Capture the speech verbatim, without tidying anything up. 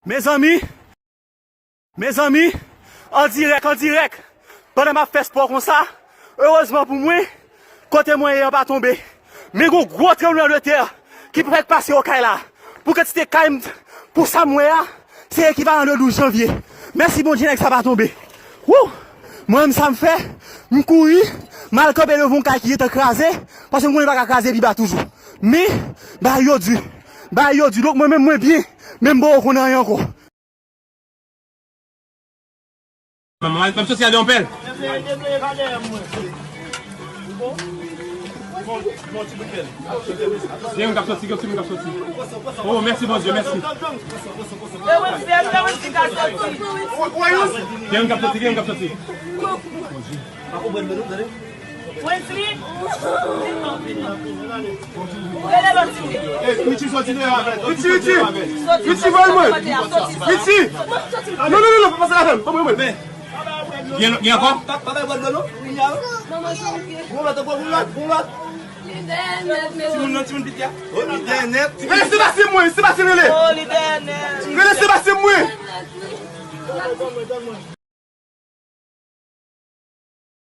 Mezanmi, mezanmi, an dirèk, an dirèk, pandan m ap fè spò konsa, erezman pou mwen, kote mwen ye an pa tonbe. Men gon gwo tranblemanntè ki fèk pase Okay la. Pou kantite kay m, pou sa m wè a, se ekivalan de douz janvye. Mèsi Bondye, nèg sa pa tonbe. Wou! Mwen menm sa m fè, m kouri, m al kanpe devan yon kay ki gentan kraze, paske m konnen li pa ka kraze pi ba toujou. Men, bagay yo di. Bagay yo di. Donk mwen menm mwen byen, men m poko konn anyen ankò. Mwen, mwen soti al yon pèl. Gen yon k ap soti, gen yon k ap soti. Oh, mèsi Bondye, mèsi. Gen yon k ap soti, gen yon k ap soti. Wesley! Rele lòt timoun. Richie, soti deyò avè l. Richie, Richie! Richie, voye mwen! Richie! Non, non, non, non, pa pase avè m. Ban mwen, mwen. Gen, gen ankò? Pa, pa bay bwèt dlo, non. Gon lòt ankò, gon lòt, gon lòt. Timoun nan, timoun piti a. Oh, lidè nèt. Rele Sebastien mwen, Sebastien rele. Oh, lidè nèt. Rele Sebastien mwen.